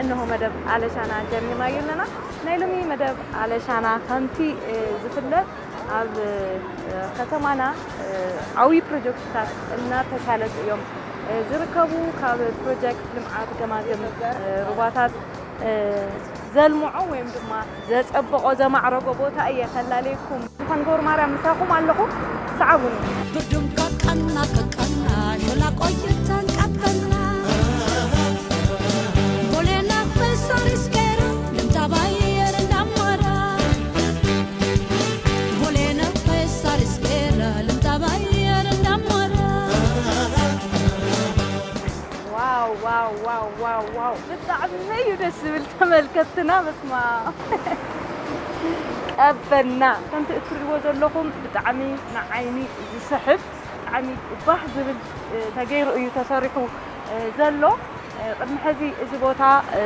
እንሆ መደብ ኣለሻና ጀሚርናዮ ኣለና። ናይ ሎሚ መደብ ኣለሻና ከምቲ፣ እ፣ ዝፍለጥ ኣብ፣ እ፣ ከተማና፣ እ፣ ዓብዪ ፕሮጀክትታት እናተሳለጡ እዮም፣ እ፣ ዝርከቡ። ካብ ፕሮጀክት ልምዓት ገማግም፣ እ፣ ሩባታት፣ እ፣ ዘልምዖ ወይም ድማ ዘጸበቖ ዘማዕረጎ ቦታ እየ ከላለየኩም። ዝኾን ገብረ ማርያም ምሳኹም ኣለኹ። ሰዓቡኒ። ብዱም ከቀና ከቀና ሾላ ቆይተን ቀበና ቦሌና ፈሳሪስ ገይራ ልምታ ባየር እንዳማራ ቦሌና ፈሳሪስ ገይራ ልምታ ባየር እንዳማራ ዋው ዋው ዋው ዋው ዋው ብጣዕሚ እዩ ደስ ዝብል። ተመልከትና በስማ ቀበና ከምቲ እትሪእዎ ዘለኹም ብጣዕሚ ንዓይኒ ዝስሕብ ብጣዕሚ ባህ ዝብል፣ እ፣ ተገይሩ እዩ ተሰሪሑ፣ እ፣ ዘሎ። እ፣ ቅድሚ ሕዚ እዚ ቦታ፣ እ፣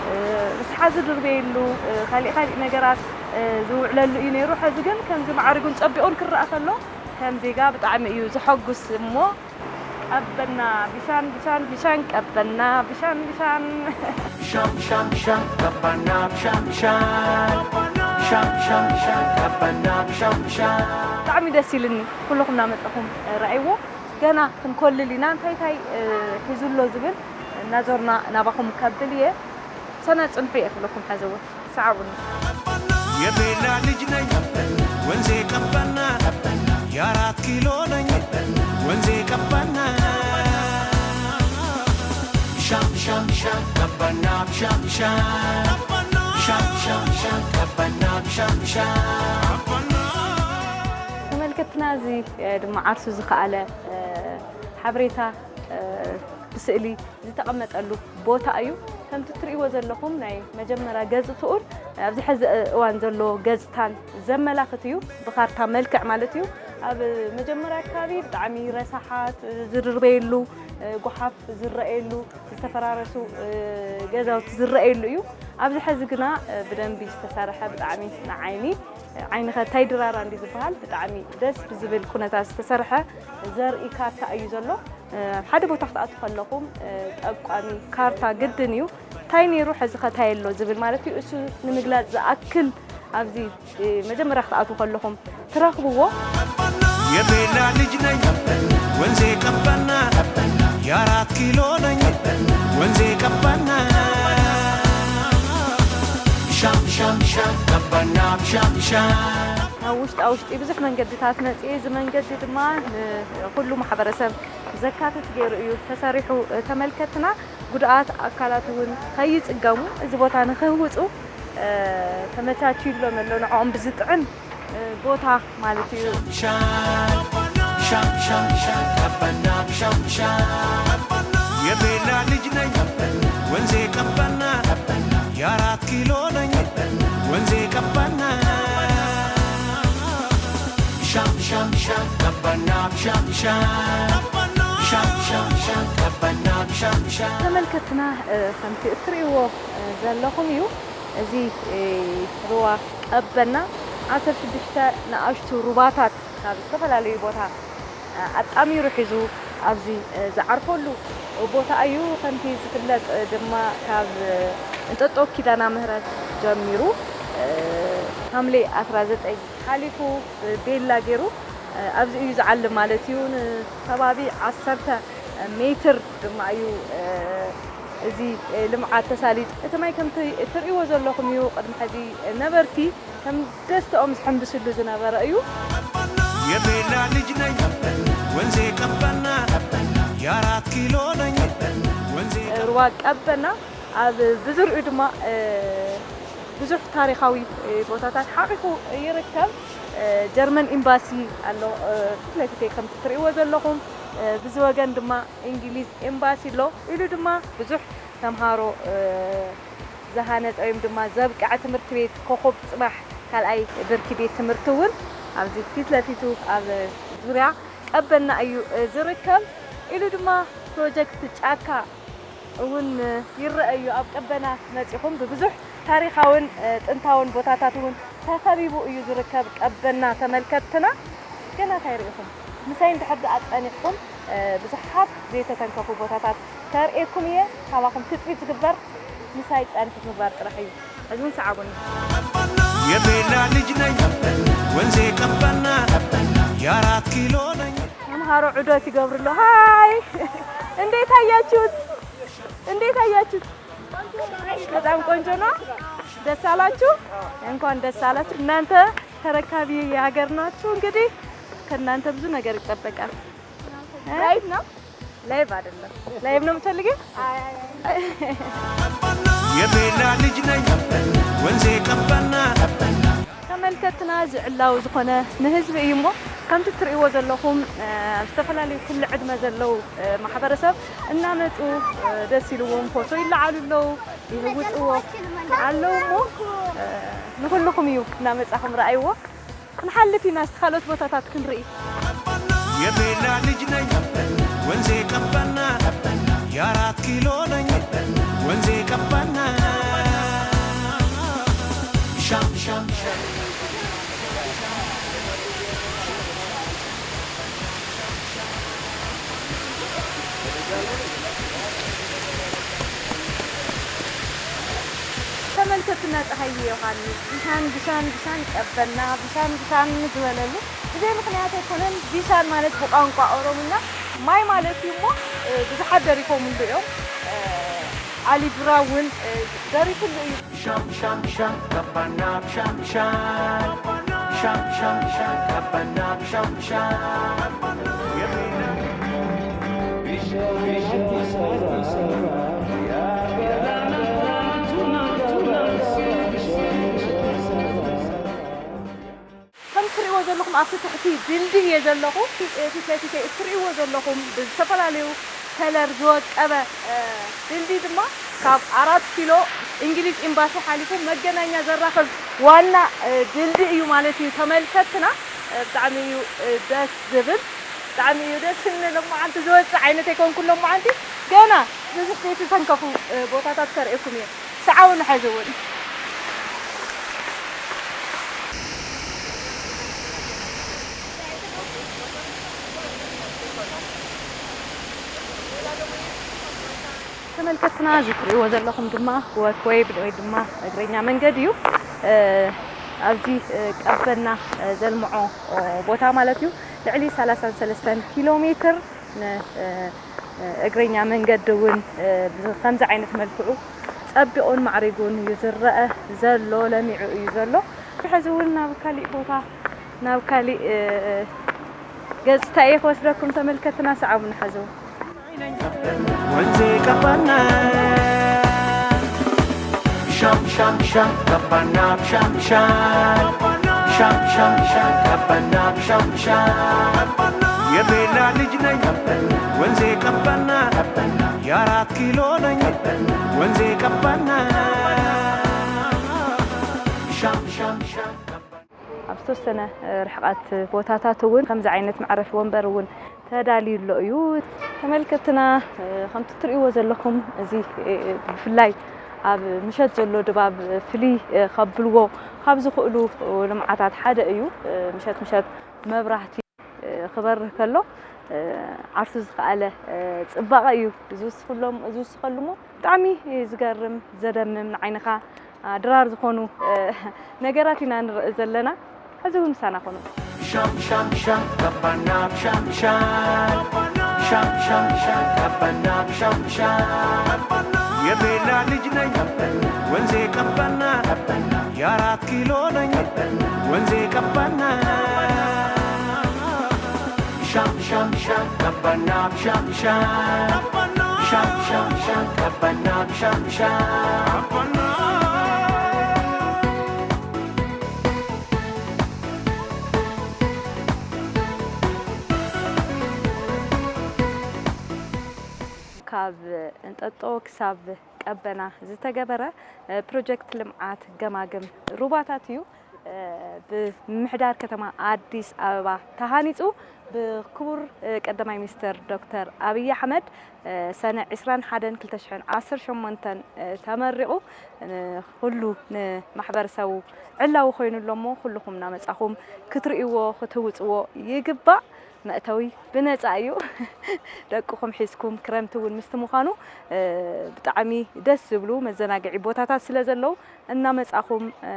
እ፣ ርስሓ ዝድርበየሉ፣ እ፣ ካሊእ ካሊእ ነገራት፣ እ፣ ዝውዕለሉ እዩ ነይሩ። ሕዚ ግን ከምዚ ማዕሪጉን ጸቢቑን ክረኣ ከሎ ከም ዜጋ ብጣዕሚ እዩ ዘሐጉስ እሞ ቀበና ብሻን ብሻን ብሻን ቀበና ብሻን ብሻን። ብሻን ብሻን ብሻን ቀበና ብሻን ብሻን። ብሻን ብሻን ብሻን ቀበና ብሻን ብሻን። ብጣዕሚ ደስ ኢልኒ። ኩልኹም እናመጻኹም ረኣይዎ። ገና ክንኮልል ኢና። እንታይ እንታይ፣ እ፣ ሒዙ ኣሎ ዝብል እናዞርና ናባኹም ከብል እየ። ሰና ጽንሑ እየ ክብለኩም ሕዚ እውን። ሰዓቡኒ። የቤላ ልጅ ነኝ ወንዜ ቀበና፣ የአራት ኪሎ ነኝ ወንዜ ቀበና። ሻም ሻም ሻም ቀበና ሻም ሻም። ሻም ሻም ሻም ቀበና ሻም ሻም። ተመልከትና፣ እዚ፣ እ፣ ድማ ዓርሱ ዝኸኣለ፣ እ፣ ሓበሬታ፣ እ፣ ብስእሊ ዝተቐመጠሉ ቦታ እዩ። ከምቲ ትርእይዎ ዘለኹም ናይ መጀመርያ ገጽትኡን ኣብዚ ሕዚ እዋን ዘሎ ገጽታን ዘመላኽት እዩ፣ ብካርታ መልክዕ ማለት እዩ። ኣብ መጀመርያ ኣከባቢ ብጣዕሚ ረሳሓት፣ ዝድርበየሉ፣ ጎሓፍ ዝረኣየሉ፣ ዝተፈራረሱ ገዛውቲ ዝረኣየሉ እዩ። ኣብዚ ሕዚ ግና ብደንቢ ዝተሰርሐ፣ ብጣዕሚ ንዓይኒ ዓይንኸ ታይ ድራራ እንዲ ዝበሃል ብጣዕሚ ደስ ብዝብል ኩነታት ዝተሰርሐ ዘርኢ ካርታ እዩ ዘሎ። ሓደ ቦታ ክትኣቱ ከለኹም ጠቋሚ ካርታ ግድን እዩ። ታይ ነይሩ፣ ሕዚ ኸ ታይ ኣሎ ዝብል ማለት እዩ። እሱ ንምግላጽ ዝኣክል ኣብዚ መጀመርያ ክትኣቱ ከለኹም ትረኽብዎ። የቤላ ልጅ ነኝ ወንዜ ቀበና፣ የአራት ኪሎ ነኝ ወንዜ ቀበና። ሻም ሻም ሻም ቀበና ሻም ሻም። ኣብ ውሽጣ ውሽጢ ብዙሕ መንገድታት መጽየ፣ እዚ መንገዲ ድማ ንኹሉ ማሕበረሰብ ዘካትት ገይሩ እዩ ተሰሪሑ። ተመልከትና ጉድኣት ኣካላት እውን ከይጽገሙ፣ እዚ ቦታ ንክህውጹ፣ እ፣ ተመቻችዩሎም ኣሎ፣ ንዕኦም ብዝጥዕም፣ እ፣ ቦታ ማለት እዩ። ሻም ሻም ሻም ቀበና ሻም ሻም። የቤላ ልጅ ነኝ ወንዜ ቀበና፣ የአራት ኪሎ ነኝ ወንዜ ቀበና። ሻም ሻም ሻም ቀበና ሻም ሻም። ሻም ሻም ሻም ቀበና ሻም ሻም። ተመልከትና፣ እ፣ ከምቲ እትርእይዎ፣ እ፣ ዘለኹም እዩ። እዚ፣ እ፣ ሩባ ቀበና ዓሰርተ ሽዱሽተ ንኣሽቱ ሩባታት ካብ ዝተፈላለዩ ቦታ፣ እ፣ ኣጣሚሩ ሒዙ ኣብዚ፣ እ፣ ዝዓርፈሉ ቦታ እዩ። ከምቲ ዝፍለጥ፣ እ፣ ድማ ካብ፣ እ፣ እንጠጦ ኪዳና ምህረት ጀሚሩ፣ እ፣ ሓምሌ ዓሰርተ ዘጠኝ ሓሊፉ፣ እ፣ ቤላ ገይሩ፣ እ፣ ኣብዚ እዩ ዝዓልብ ማለት እዩ። ንከባቢ ዓሰርተ ሜትር ድማ እዩ፣ እ፣ እዚ፣ እ፣ ልምዓት ተሳሊጡ። እቲ ማይ ከምቲ እትርእይዎ ዘለኹም እዩ። ቅድሚ ሕዚ ነበርቲ ከም ደስተኦም ዝሕምብስሉ ዝነበረ እዩ። የቤላ ልጅ ነኝ ወንዜ ቀበና፣ የአራት ኪሎ ነኝ ወንዜ ሩባ ቀበና ኣብ ብዙርኡ ድማ፣ እ፣ ብዙሕ ታሪኻዊ፣ እ፣ ቦታታት ሓቒፉ ይርከብ። እ፣ ጀርመን ኤምባሲ ኣሎ፣ እ፣ ፊት ለፊተይ ከምቲ ትርእይዎ ዘለኹም። እ፣ ብዚ ወገን ድማ እንግሊዝ ኤምባሲ ኣሎ። ኢሉ ድማ ብዙሕ ተምሃሮ፣ እ፣ ዝሃነጸ ወይም ድማ ዘብቅዐ ትምህርቲ ቤት ኮኾብ ጽባሕ ካልኣይ ብርኪ ቤት ትምህርቲ እውን ኣብዚ ፊት ለፊቱ ኣብ ዙርያ ቀበና እዩ፣ እ፣ ዝርከብ። ኢሉ ድማ ፕሮጀክት ጫካ እውን ይረአ እዩ። ኣብ ቀበና መጺኹም ብብዙሕ ታሪኻውን፣ እ፣ ጥንታውን ቦታታት እውን ተኸቢቡ እዩ ዝርከብ ቀበና። ተመልከትትና ገና እንታይ ርኢኹም? ምሳይ እንድሕር ደኣ ጸኒሕኩም፣ እ፣ ብዙሓት ዘይተተንከፉ ቦታታት ከርእየኩም እየ። ካባኹም ትፅቢት ዝግበር ምሳይ ፃንሒት ምግባር ጥራሕ እዩ። ሕዚ እውን ሰዓቡኒ። የቤላ ልጅ ነኝ ወንዜ ቀበና የአራት ኪሎ ነኝ። ተምሃሮ ዑደት ይገብሩ ኣሎ። ሃይ እንዴት አያችሁት? እንዴት አያችሁት? በጣም ቆንጆ ነው። ደስ አላችሁ? እንኳን ደስ አላችሁ። እናንተ ተረካቢ የሀገር ናችሁ። እንግዲህ ከእናንተ ብዙ ነገር ይጠበቃል። ላይቭ ነው። ላይቭ አይደለም። ላይቭ ነው የምትፈልጊው? የቤላ ልጅ ነኝ ወንዜ ቀበና። ተመልከትና ዝዕላዊ ዝኾነ ንህዝቢ እዩ እሞ ከምቲ ትርእይዎ ዘለኹም እ፣ ዝተፈላለዩ ኩሉ ዕድመ ዘለዉ እ፣ ማሕበረሰብ እናመፁ እ፣ ደስ ኢልዎም ፎቶ ይለዓሉ ኣለዉ፣ ይህውፅዎ ኣለዉ እሞ እ፣ ንኩልኹም እዩ እናመፃኹም ረኣይዎ። ክንሓልፍ ኢና እስቲ ካልኦት ቦታታት ክንርኢ። የቤላ ልጅ ነኝ ወንዜ ቀበና የአራት ኪሎ ነኝ ወንዜ ቀበና ሻም ሻም ሻም ተመልከትና ፀሃየ ዮሃንስ ብሻን ብሻን ብሻን ቀበና ብሻን ብሻን ዝበለሉ ብዘይ ምኽንያት ኣይኮነን። ቢሻን ማለት ብቋንቋ ኦሮምኛ ማይ ማለት እዩ እሞ እ፣ ብዙሓት ደሪፎምሉ እዮም። እ፣ ዓሊ ዱራ እውን እ፣ ደሪፉሉ እዩ። ሻም ሻም ሻም ቀበና ሻም ሻም ሻም ሻም ሻም ቀበና ሻም ሻም ከም ትሪእዎ ዘለኹም ኣብቲ ትሕቲ ድልድል እየ ዘለኹ። ፊት ለፊተይ እትሪእዎ ዘለኹም ብዝተፈላለዩ ከለር ዝወቀበ እ፣ ድልድል ድማ ካብ ኣራት ኪሎ እንግሊዝ ኤምባሲ ሓሊፉ መገናኛ ዘራኽብ ዋና እ፣ ድልድል እዩ ማለት እዩ። ተመልከትና እ፣ ብጣዕሚ እዩ እ፣ ደስ ዝብል ብጣዕሚ እዩ ደስ ዝብል። ሎማዓንቲ ዝወፅእ ዓይነት ኣይኮንኩን። ሎማዓንቲ ገና ብዙሕ ዘይተተንከፉ እ፣ ቦታታት ከርእየኩም እየ። ሰዓቡ ንሐዚ እውን ተመልከትና እዚ ትሪእዎ ዘለኹም ድማ ወክወይ ወይ ድማ እግረኛ መንገድ እዩ። እ፣ ኣብዚ እ፣ ቀበና እ፣ ዘልምዖ ኦ፣ ቦታ ማለት እዩ። ልዕሊ ሰላሳን ሰለስተን ኪሎ ሜትር ን እ፣ እ፣ እግረኛ መንገዲ እውን እ፣ ብዚ- ከምዚ ዓይነት መልክዑ ጸቢቑን ማዕሪጉን እዩ ዝረአ ዘሎ፣ ለሚዑ እዩ ዘሎ። ሕዚ እውን ናብ ካሊእ ቦታ ናብ ካሊእ እ፣ ገጽታ እየ ክወስደኩም። ተመልከትና ሰዓቡ ንሓዘው። ወንዜ ቀበና ሻም ሻም ሻም ቀበና ሻም ሻም ሻም ሻም ሻም ቀበና ሻም ሻም የቤላ ልጅ ነኝ ወንዜ ቀበና የአራት ኪሎ ነኝ ወንዜ ቀበና ሻም ሻም ሻም ቀበና ኣብ ዝተወሰነ ርሕቐት ቦታታት እውን ከምዚ ዓይነት መዕረፊ ወንበር እውን ተዳልዩ ኣሎ እዩ። ተመልከትና ከምቲ ትሪእዎ ዘለኹም እዚ ብፍላይ ኣብ ምሸት ዘሎ ድባብ ፍልይ ከብልዎ ካብ ዝኽእሉ ልምዓታት ሓደ እዩ። ምሸት ምሸት መብራህቲ ክበርህ ከሎ ዓርሱ ዝኸኣለ ፅባቐ እዩ ዝውስኽሎም ዝውስኸሉ እሞ ብጣዕሚ ዝገርም ዘደምም ንዓይንኻ ድራር ዝኾኑ ነገራት ኢና ንርኢ ዘለና። ሕዚ እውን ምሳና ኮኑ። ሻም ሻም ሻም ቀባና ሻም ሻም ሻም ሻም ሻም ቀባና ሻም ሻም የቤላ ልጅ ነኝ ወንዜ ቀባና የአራት ኪሎ ነኝ ወንዜ ቀባና ሻም ሻም ሻም ቀባና ሻም ሻም ሻም ሻም ሻም ቀባና ሻም ሻም ካብ እንጠጦ ክሳብ ቀበና ዝተገበረ ፕሮጀክት ልምዓት ገማግም ሩባታት እዩ። ብምምሕዳር ከተማ ኣዲስ ኣበባ ተሃኒፁ ብክቡር ቀዳማይ ሚኒስትር ዶክተር ኣብይ ኣሕመድ ሰነ ዕስራን ሓደን ክልተ ሽሕን ዓሰርተ ሸሞንተን ተመሪቑ ንኹሉ ንማሕበረሰቡ ዕላዊ ኮይኑ ኣሎ እሞ ኩልኹም እናመፃኹም ክትርእይዎ ክትህውፅዎ ይግባእ። መእተዊ ብነጻ እዩ። ደቅኹም ሒዝኩም፣ ክረምቲ እውን ምስቲ ምዃኑ፣ እ፣ ብጣዕሚ ደስ ዝብሉ መዘናግዒ ቦታታት ስለ ዘለዉ፣ እናመጻኹም፣ እ፣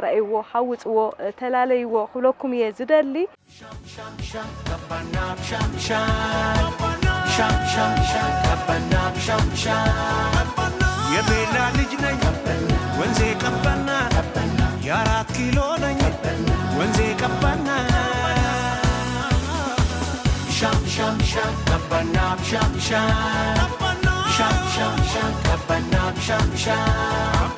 ረእይዎ፣ ሃውጽዎ፣ እ፣ ተላለይዎ ክብለኩም እየ ዝደሊ። ሻም ሻም ሻም ቀበና ብሻም ሻም። ሻም ሻም ሻም ቀበና ብሻም ሻም። የቤላ ልጅ ነኝ ወንዜ ቀበና፣ የአራት ኪሎ ነኝ ወንዜ ቀበና። ሻም ሻም ሻም ቀበና ብሻም ሻም። ሻም ሻም ሻም ቀበና ብሻም ሻም።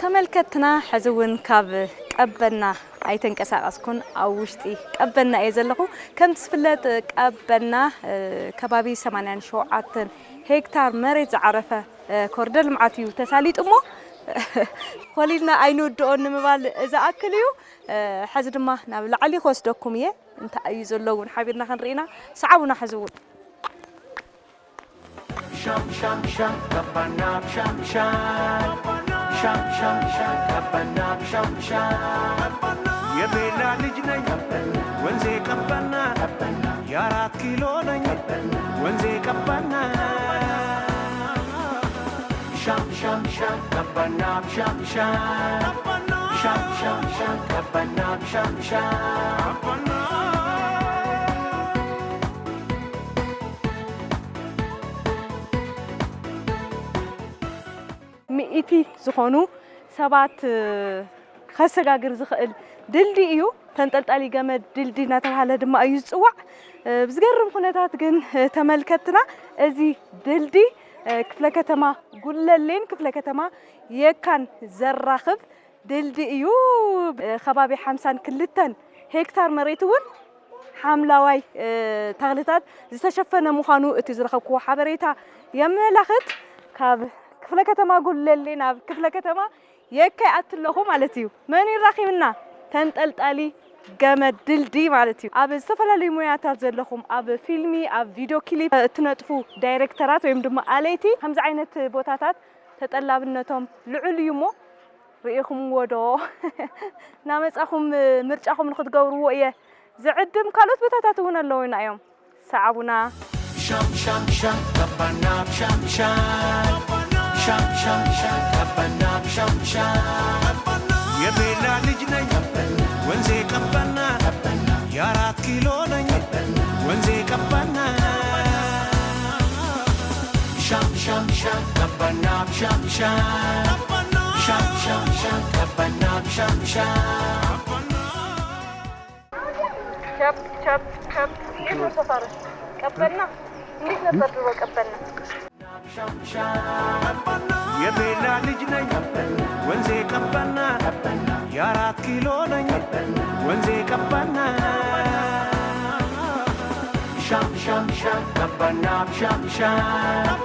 ተመልከትና፣ ሕዚ እውን ካብ ቀበና ኣይተንቀሳቐስኩን፣ ኣብ ውሽጢ ቀበና እየ ዘለኹ። ከምቲ ዝፍለጥ ቀበና፣ እ፣ ከባቢ ሰማንያን ሸውዓተን ሄክታር መሬት ዝዓረፈ፣ እ፣ ኮሪደር ልምዓት እዩ ተሳሊጡ እሞ፣ ኮሊልና ኣይንውድኦን ንምባል ዝኣክል እዩ። እ፣ ሕዚ ድማ ናብ ላዕሊ ክወስደኩም እየ። እንታይ እዩ ዘሎ እውን ሓቢርና ክንርኢና፣ ሰዓቡና ሕዚ እውን። ሻም ሻም ሻም ቀበና ብሻም ሻም። ሻም ሻም ሻም ቀበና ብሻም ሻም። የቤላ ልጅ ነኝ ወንዜ ቀበና፣ የአራት ኪሎ ነኝ ወንዜ ቀበና። ሻም ሻም ሻም ቀበና ብሻም ሻም። ሻም ሻም ሻም ቀበና ብሻም ሻም። ሚእቲ ዝኾኑ ሰባት፣ እ፣ ከሰጋግር ዝኽእል ድልድይ እዩ። ተንጠልጣሊ ገመድ ድልድይ እናተባህለ ድማ እዩ ዝጽዋዕ። እ፣ ብዝገርም ኩነታት ግን፣ እ፣ ተመልከትና፣ እዚ ድልድይ፣ እ፣ ክፍለ ከተማ ጉለሌን ክፍለ ከተማ የካን ዘራኽብ ድልድይ እዩ። እ፣ ከባቢ ሓምሳን ክልተን ሄክታር መሬት እውን ሓምላዋይ፣ እ፣ ተኽልታት ዝተሸፈነ ምዃኑ እቲ ዝረኸብክዎ ሓበሬታ የመላኽት። ካብ ክፍለ ከተማ ጉለሌ ናብ ክፍለ ከተማ የካ ይኣቱ ኣለኹ ማለት እዩ። መን ይራኺብና? ተንጠልጣሊ ገመድ ድልድይ ማለት እዩ። ኣብ ዝተፈላለዩ ሞያታት ዘለኹም፣ ኣብ ፊልሚ፣ ኣብ ቪድዮ ክሊፕ እትነጥፉ ዳይሬክተራት ወይም ድማ ኣለይቲ፣ ከምዚ ዓይነት ቦታታት ተጠላብነቶም ልዑል እዩ እሞ፣ ርኢኹምዎ ዶ? እናመጻኹም ምርጫኹም ንኽትገብርዎ እየ ዝዕድም። ካልኦት ቦታታት እውን ኣለዉና እዮም። ሰዓቡና። ሻም ሻም ሻም ቀበና ብሻም ሻም። ሻም ሻም ሻም ቀበና ብሻም ሻም። የቤላ ልጅ ነኝ ወንዜ ቀበና፣ የአራት ኪሎ ነኝ ወንዜ ቀበና። ሻም ሻም ሻም ቀበና ብሻም ሻም። ሻም ሻም ሻም ቀበና ብሻም ሻም። ቸፕ ቸፕ ቸፕ። እንዴት ነው ሰፈርሽ? ቀበና እንዴት ነበር ድሮ ቀበና? የቤላ ልጅ ነኝ ወንዜ ቀበና፣ የአራት ኪሎ ነኝ ወንዜ ቀበና። ሻም ሻም ሻም ቀበና ሻም ሻም።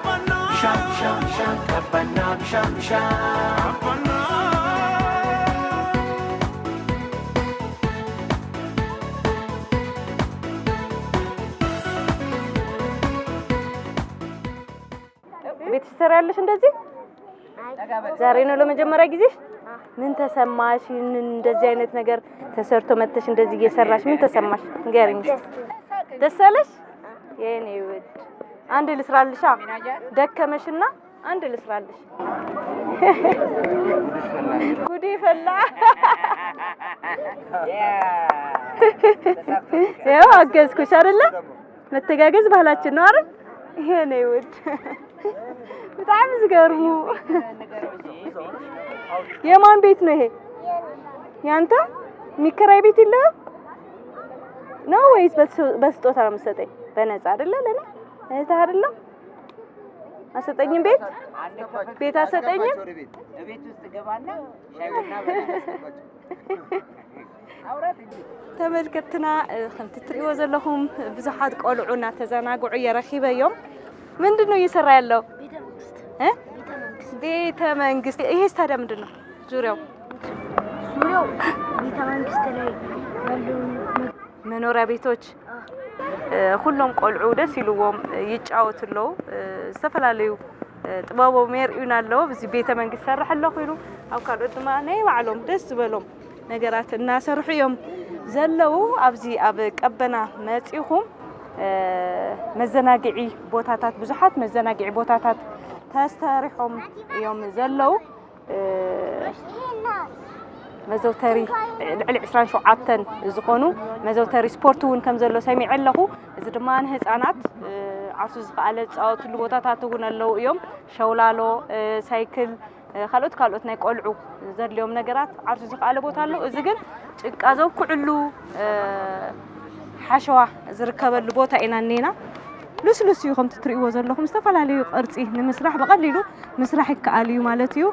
ሻም ሻም ሻም ቀበና ሻም ሻም። ቤትሽ ትሰሪያለሽ እንደዚህ? ዛሬ ነው ለመጀመሪያ ጊዜሽ? ምን ተሰማሽ? ይህንን እንደዚህ አይነት ነገር ተሰርቶ መጥተሽ እንደዚህ እየሰራሽ ምን ተሰማሽ? ንገሪኝ እስኪ። ደስ አለሽ? የኔ ውድ አንድ ልስራልሻ። ደከመሽና አንድ ልስራልሽ። ጉዴ ፈላ። ያው አገዝኩሽ አይደለ? መተጋገዝ ባህላችን ነው አይደል? የኔ ውድ በጣም ዝገርሙ። የማን ቤት ነው ይሄ? ያንተ? የሚከራይ ቤት የለህም ነው ወይስ በስ-፣ በስጦታ ነው የምትሰጠኝ? በነፃ አይደለ? ለኔ እህትህ አይደለም? አሰጠኝም ቤት? ቤት አሰጠኝም? ቤት ውስጥ ገባና ሻይ ቡና በላ። ተመልከትና፣ እ፣ ከምቲ ትሪእዎ ዘለኹም ብዙሓት ቆልዑ እናተዘናግዑ እየ ረኺበዮም። ምንድን ነው እየሰራ ያለው? ቤተ መንግስት። እ? ቤተ መንግስት። ቤተ መንግስት። ይሄስ ታዲያ ምንድን ነው? ዙሪያው? ዙሪያው ቤተ መንግስት ላይ ያለውን መግ- መኖሪያ ቤቶች። እ፣ ኩሎም ቆልዑ ደስ ኢልዎም ይጫወቱ ኣለዉ። እ፣ ዝተፈላለዩ ጥበቦም የርእዩና ኣለዉ። ኣብዚ ቤተ መንግስቲ ሰርሕ ኣለኹ ኢሉ ኣብ ካልኦት ድማ ናይ ባዕሎም ደስ ዝበሎም ነገራት እናሰርሑ እዮም ዘለዉ። ኣብዚ ኣብ ቀበና መጺኹም መዘናግዒ ቦታታት ብዙሓት መዘናግዒ ቦታታት ተሰሪሖም እዮም ዘለዉ። መዘውተሪ ልዕሊ ዕስራን ሸውዓተን ዝኾኑ መዘውተሪ ስፖርት እውን ከም ዘሎ ሰሚዐ ኣለኹ። እዚ ድማ ንህፃናት ዓርሱ ዝኸኣለ ዝፃወትሉ ቦታታት እውን ኣለዉ እዮም። ሸውላሎ፣ ሳይክል፣ ካልኦት ካልኦት ናይ ቆልዑ ዘድልዮም ነገራት ዓርሱ ዝኸኣለ ቦታ ኣሎ። እዚ ግን ጭቃ ዘውክዕሉ ሓሸዋ ዝርከበሉ ቦታ ኢና እኔና። ልስሉስ እዩ። ከምቲ ትርእይዎ ዘለኹም ዝተፈላለዩ ቅርፂ ንምስራሕ ብቐሊሉ ምስራሕ ይከኣል እዩ ማለት እዩ።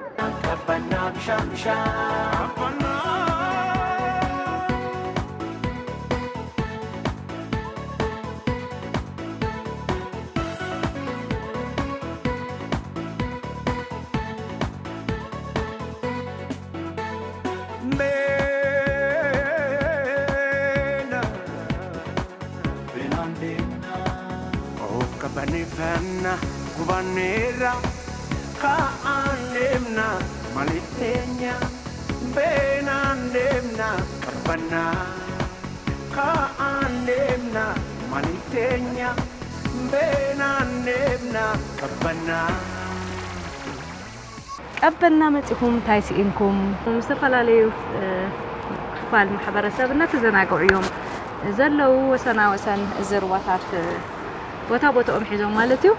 Of kabanefana kubanera ka andemna malitenya benandemna kabana ka andemna malitenya benandemna kabana. ቀበና መጺኹም እንታይ ስኢንኩም? ዝተፈላለዩ ክፋል ማሕበረሰብ እናተዘናግዑ እዮም ዘለዉ። ወሰና ወሰን እዚ ሩባታት ቦታ ቦታኦም ሒዞም ማለት እዩ።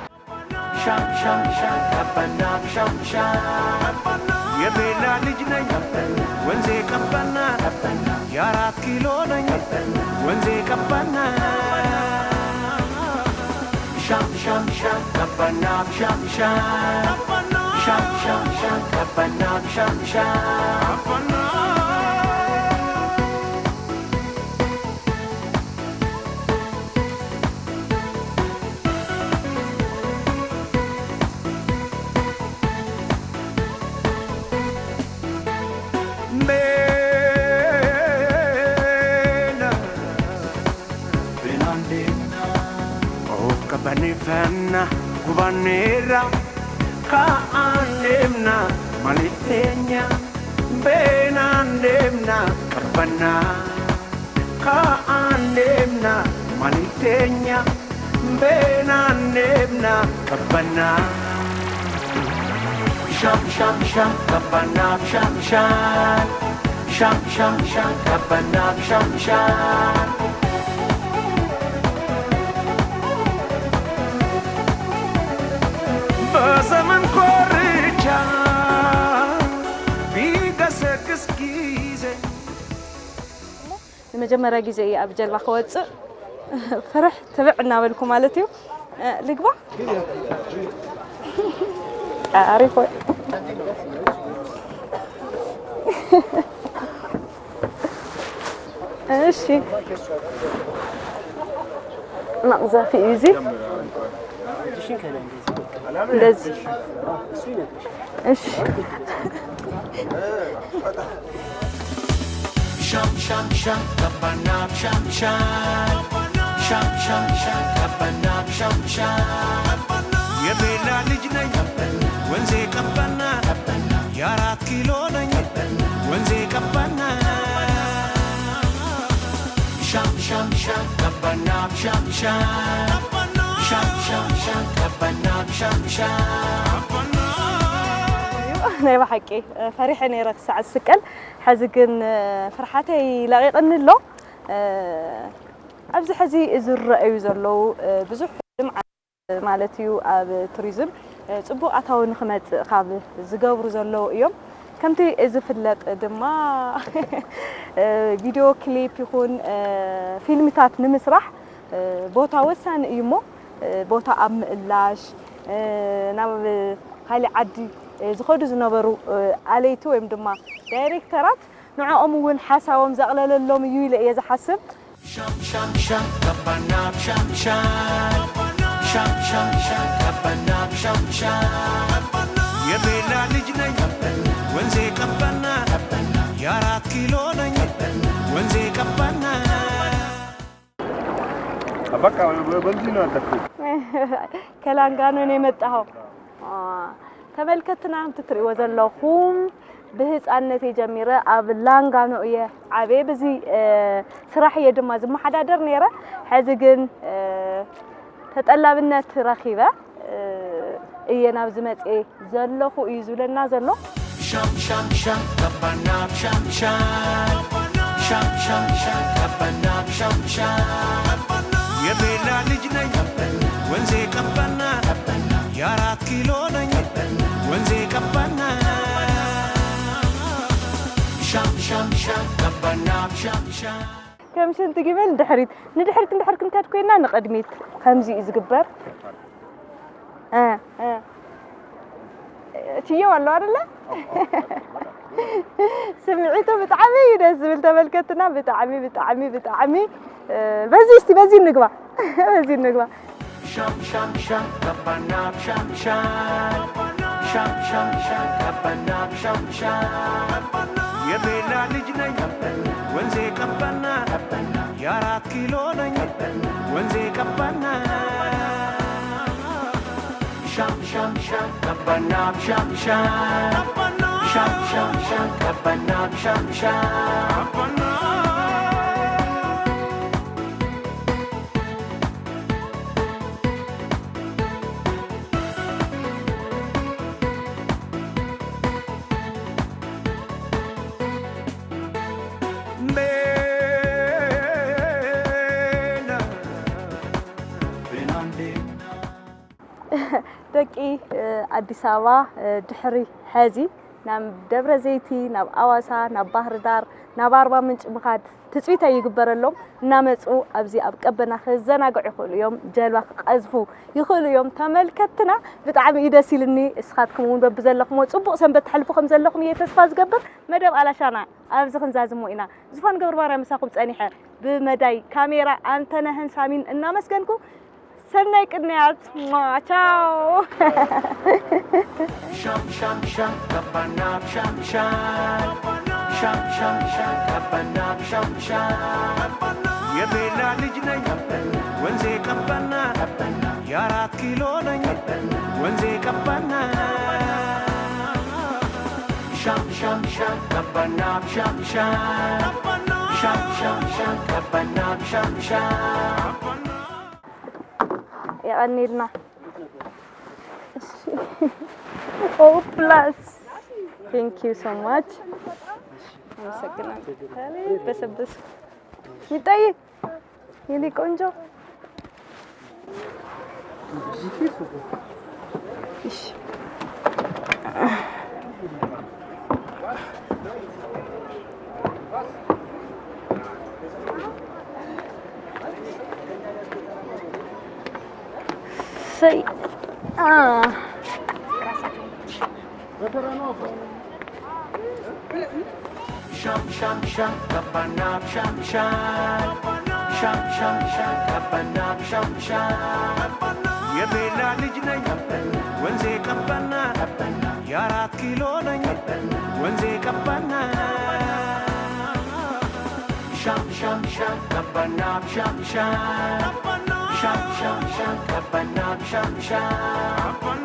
ሻም ሻም ሻም ቀበና ሻም ሻም የቤላ ልጅ ነኝ ወንዜ ቀበና የአራት ኪሎ ነኝ ወንዜ ቀበና ሻም ሻም ሻም ቀበና ሻም ሻም ሻም ሻም ሻም ቀበና ሻም ሻም Of kabanefana kubanera ka andemna malitenya benandemna kabana ka andemna malitenya benandemna kabana. Sham sham sham kabana sham sham sham sham sham kabana sham sham. በዘመን ኮርቻ ቢገሰግስ ጊዜ ንመጀመርያ ግዜ እየ ኣብ ጀልባ ክወፅእ ፍርሕ ትብዕ እናበልኩ ማለት እዩ። ልግባ ኣሪፍ ወይ እሺ። መቕዘፊ እዩ እዚ። እንደዚህ እሺ። ሻም ሻም ሻም ቀባና ሻም ሻም ሻም ሻም ሻም ቀባና ሻም ሻም የቤላ ልጅ ነኝ ወንዜ ቀባና የአራት ኪሎ ነኝ ወንዜ ቀባና ሻም ሻም ሻም ቀባና ሻም ሻም ሻም ሻም ሻም ቀባና ሻም ሻም ናይ ብሓቂ ፈሪሐ ነይረ ክሳዕ ዝስቀል። ሕዚ ግን ፍርሓተይ ለቒቕኒ ኣሎ። ኣብዚ ሕዚ ዝረኣዩ ዘለዉ ብዙሕ ልምዓት ማለት እዩ ኣብ ቱሪዝም ጽቡቕ ኣታዊ ንኽመጽእ ካብ ዝገብሩ ዘለዉ እዮም። ከምቲ ዝፍለጥ ድማ ቪድዮ ክሊፕ ይኹን ፊልምታት ንምስራሕ ቦታ ወሳኒ እዩ እሞ ቦታ ኣብ ምእላሽ ናብ ካሊእ ዓዲ ዝኸዱ ዝነበሩ ኣለይቲ ወይም ድማ ዳይሬክተራት ንዕኦም እውን ሓሳቦም ዘቕለለሎም እዩ ኢለ እየ ዝሓስብ። ሻም ሻም ሻም ቀባና ሻም ሻም ሻም ሻም ሻም ቀባና ሻም ሻም የቤላ ልጅ ነኝ ወንዜ ቀባና የአራት ኪሎ ነኝ ወንዜ ቀባና በቃ በዚህ ነው ያደግኩት። ከላንጋኖ ነው የመጣኸው? ተመልከትና፣ ከምቲ ትርእይዎ ዘለኹም፣ ብህፃንነተይ ጀሚረ ኣብ ላንጋኖ እየ ዓብየ። ብዚ ስራሕ እየ ድማ ዝመሓዳደር ነይረ። ሕዚ ግን ተጠላብነት ረኺበ እየ ናብዚ መፅኤ ዘለኹ እዩ ዝብለና ዘሎ። ሻም ሻም ሻም ቀባና ሻም ሻም ሻም ሻም ሻም ቀባና ሻም ሻም የቤላ ልጅ ነኝ ወንዜ ቀባና የአራት ኪሎ ነኝ ወንዜ ቀባና ሻም ሻም ሻም ቀባና ሻም ሻም ከም ሽንቲ ግመል ንድሕሪት ንድሕሪት እንድሕር ክንከድ ኮይና ንቕድሚት ከምዚ እዩ ዝግበር። እ፣ እ። እትየው ኣሎ አይደለ? ስምዒቱ ብጣዕሚ እዩ ደስ ዝብል ተመልከትና። ብጣዕሚ፣ ብጣዕሚ፣ ብጣዕሚ፣ እ፣ በዚ እስቲ በዚ እንግባ። በዚ እንግባ። ሻም ሻም ሻም ቀባና ሻም ሻም ሻም ሻም ሻም ቀባና ሻም ሻም የቤላ ልጅ ነኝ ወንዜ ቀባና የአራት ኪሎ ነኝ ወንዜ ቀባና ሻም ሻም ሻም ቀባና ሻም ሻም ሻም ሻም ሻም ቀባና ሻም ሻም ደቂ ኣዲስ ኣበባ ድሕሪ ሐዚ ናብ ደብረ ዘይቲ፣ ናብ ኣዋሳ፣ ናብ ባህር ዳር፣ ናብ ኣርባ ምንጭ ምኻድ ትፅቢት ኣይግበረሎም። እናመፁ ኣብዚ ኣብ ቀበና ክዘናግዑ ይኽእሉ እዮም፣ ጀልባ ክቐዝፉ ይኽእሉ እዮም። ተመልከትና ብጣዕሚ እዩ ደስ ኢልኒ። እስኻትኩም እውን በብዘለኹምዎ ፅቡቕ ሰንበት ተሕልፉ ከም ዘለኹም እየ ተስፋ ዝገብር። መደብ ኣላሻና ኣብዚ ክንዛዝሞ ኢና። ዝፋን ገብረ ማርያም ምሳኹም ፀኒሐ ብመዳይ ካሜራ ኣንተነህን ሳሚን እናመስገንኩ ሰናይ ቅንያት ቻው። ሻም ሻም ሻም ቀባና ሻም ሻም ሻም ሻም ሻም ቀባና ሻም ሻም የቤላ ልጅ ነኝ ወንዜ ቀባና የአራት ኪሎ ነኝ ወንዜ ቀባና ሻም ሻም ሻም ቀባና ሻም ሻም ሻም ሻም ሻም ቀባና ሻም ሻም የቐኒልና። ኦ ፕላስ thank you so much። አመሰግናለሁ። በሰበስ ሚጣዬ የኔ ቆንጆ እሺ ሰይ ሻም ሻም ሻም ቀባና ሻም ሻም ሻም ሻም ሻም ቀባና ሻም ሻም የቤላ ልጅ ነኝ ወንዜ ቀባና የአራት ኪሎ ነኝ ወንዜ ቀባና ሻም ሻም ሻም ቀባና ሻም ሻም ሻም ሻም ሻም ቀባና ሻም ሻም